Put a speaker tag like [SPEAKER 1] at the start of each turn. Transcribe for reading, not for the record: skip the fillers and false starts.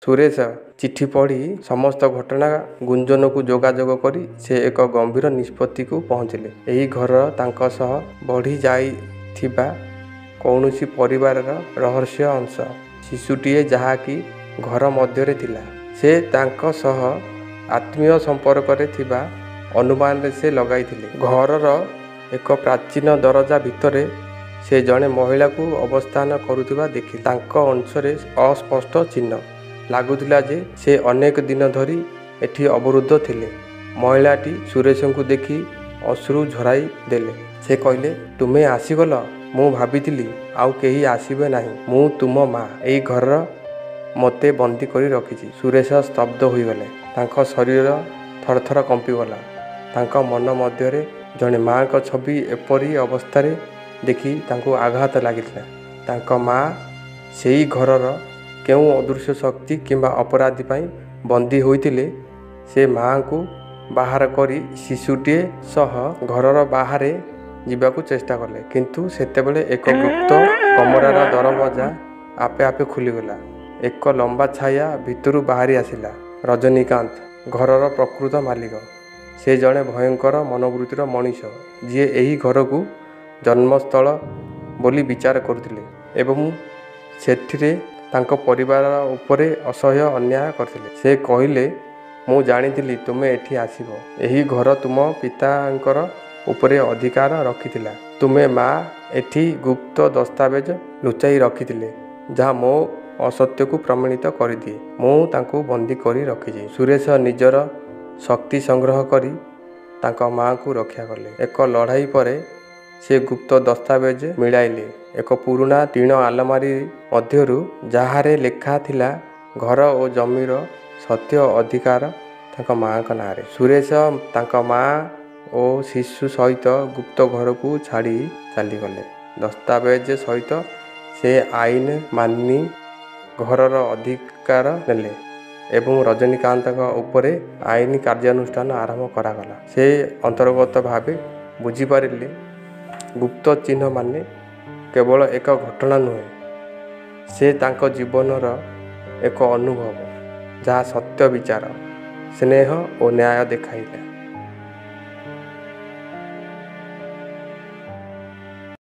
[SPEAKER 1] ସୁରେଶ ଚିଠି ପଢ଼ି ସମସ୍ତ ଘଟଣା ଗୁଞ୍ଜନକୁ ଯୋଗାଯୋଗ କରି ସେ ଏକ ଗମ୍ଭୀର ନିଷ୍ପତ୍ତିକୁ ପହଞ୍ଚିଲେ। ଏହି ଘର ତାଙ୍କ ସହ ବଢ଼ିଯାଇଥିବା କୌଣସି ପରିବାରର ରହସ୍ୟ ଅଂଶ। ଶିଶୁଟିଏ ଯାହାକି ଘର ମଧ୍ୟରେ ଥିଲା, ସେ ତାଙ୍କ ସହ ଆତ୍ମୀୟ ସମ୍ପର୍କରେ ଥିବା ଅନୁମାନରେ ସେ ଲଗାଇଥିଲେ। ଘରର ଏକ ପ୍ରାଚୀନ ଦରଜା ଭିତରେ ସେ ଜଣେ ମହିଳାକୁ ଅବସ୍ଥାନ କରୁଥିବା ଦେଖିଲେ। ତାଙ୍କ ଅଂଶରେ ଅସ୍ପଷ୍ଟ ଚିହ୍ନ। ଲାଗୁଥିଲା ଯେ ସେ ଅନେକ ଦିନ ଧରି ଏଠି ଅବରୁଦ୍ଧ ଥିଲେ। ମହିଳାଟି ସୁରେଶଙ୍କୁ ଦେଖି ଅଶ୍ରୁ ଝରାଇ ଦେଲେ। ସେ କହିଲେ, ତୁମେ ଆସିଗଲ। ମୁଁ ଭାବିଥିଲି ଆଉ କେହି ଆସିବେ ନାହିଁ। ମୁଁ ତୁମ ମା। ଏହି ଘର ମୋତେ ବନ୍ଦୀ କରି ରଖିଛି। ସୁରେଶ ସ୍ତବ୍ଧ ହୋଇଗଲେ। ତାଙ୍କ ଶରୀର ଥରଥର କମ୍ପିଗଲା। ତାଙ୍କ ମନ ମଧ୍ୟରେ ଜଣେ ମାଙ୍କ ଛବି ଏପରି ଅବସ୍ଥାରେ ଦେଖି ତାଙ୍କୁ ଆଘାତ ଲାଗିଥିଲା। ତାଙ୍କ ମା ସେହି ଘରର କେଉଁ ଅଦୃଶ୍ୟ ଶକ୍ତି କିମ୍ବା ଅପରାଧୀ ପାଇଁ ବନ୍ଦୀ ହୋଇଥିଲେ। ସେ ମାଙ୍କୁ ବାହାର କରି ଶିଶୁଟିଏ ସହ ଘରର ବାହାରେ ଯିବାକୁ ଚେଷ୍ଟା କଲେ, କିନ୍ତୁ ସେତେବେଳେ ଏକ ଗୁପ୍ତ କମରାର ଦରବାଜା ଆପେ ଆପେ ଖୋଲିଗଲା। ଏକ ଲମ୍ବା ଛାୟା ଭିତରୁ ବାହାରି ଆସିଲା। ରଜନୀକାନ୍ତ, ଘରର ପ୍ରକୃତ ମାଲିକ। ସେ ଜଣେ ଭୟଙ୍କର ମନୋବୃତ୍ତିର ମଣିଷ, ଯିଏ ଏହି ଘରକୁ ଜନ୍ମସ୍ଥଳ ବୋଲି ବିଚାର କରୁଥିଲେ ଏବଂ ସେଥିରେ ତାଙ୍କ ପରିବାର ଉପରେ ଅସହ୍ୟ ଅନ୍ୟାୟ କରିଥିଲେ। ସେ କହିଲେ, ମୁଁ ଜାଣିଥିଲି ତୁମେ ଏଠି ଆସିବ। ଏହି ଘର ତୁମ ପିତାଙ୍କର ଉପରେ ଅଧିକାର ରଖିଥିଲା। ତୁମେ ମା ଏଠି ଗୁପ୍ତ ଦସ୍ତାବେଜ ଲୁଚାଇ ରଖିଥିଲେ, ଯାହା ମୋ ଅସତ୍ୟକୁ ପ୍ରମାଣିତ କରିଦିଏ। ମୁଁ ତାଙ୍କୁ ବନ୍ଦୀ କରି ରଖିଛି। ସୁରେଶ ନିଜର ଶକ୍ତି ସଂଗ୍ରହ କରି ତାଙ୍କ ମାଙ୍କୁ ରକ୍ଷା କଲେ। ଏକ ଲଢ଼ାଇ ପରେ ସେ ଗୁପ୍ତ ଦସ୍ତାବେଜ ମିଳାଇଲେ, ଏକ ପୁରୁଣା ଟିଣ ଆଲମାରି ମଧ୍ୟରୁ, ଯାହାରେ ଲେଖା ଥିଲା ଘର ଓ ଜମିର ସତ୍ୟ ଅଧିକାର ତାଙ୍କ ମାଙ୍କ ନାଁରେ। ସୁରେଶ ତାଙ୍କ ମା ଓ ଶିଶୁ ସହିତ ଗୁପ୍ତ ଘରକୁ ଛାଡ଼ି ଚାଲିଗଲେ। ଦସ୍ତାବେଜ ସହିତ ସେ ଆଇନ ମାନି ଘରର ଅଧିକାର ନେଲେ ଏବଂ ରଜନୀକାନ୍ତଙ୍କ ଉପରେ ଆଇନ କାର୍ଯ୍ୟାନୁଷ୍ଠାନ ଆରମ୍ଭ କରାଗଲା। ସେ ଅନ୍ତର୍ଗତ ଭାବେ ବୁଝିପାରିଲେ, ଗୁପ୍ତ ଚିହ୍ନ ମାନେ କେବଳ ଏକ ଘଟଣା ନୁହେଁ, ସେ ତାଙ୍କ ଜୀବନର ଏକ ଅନୁଭବ, ଯାହା ସତ୍ୟ, ବିଚାର, ସ୍ନେହ ଓ ନ୍ୟାୟ ଦେଖାଇଲା।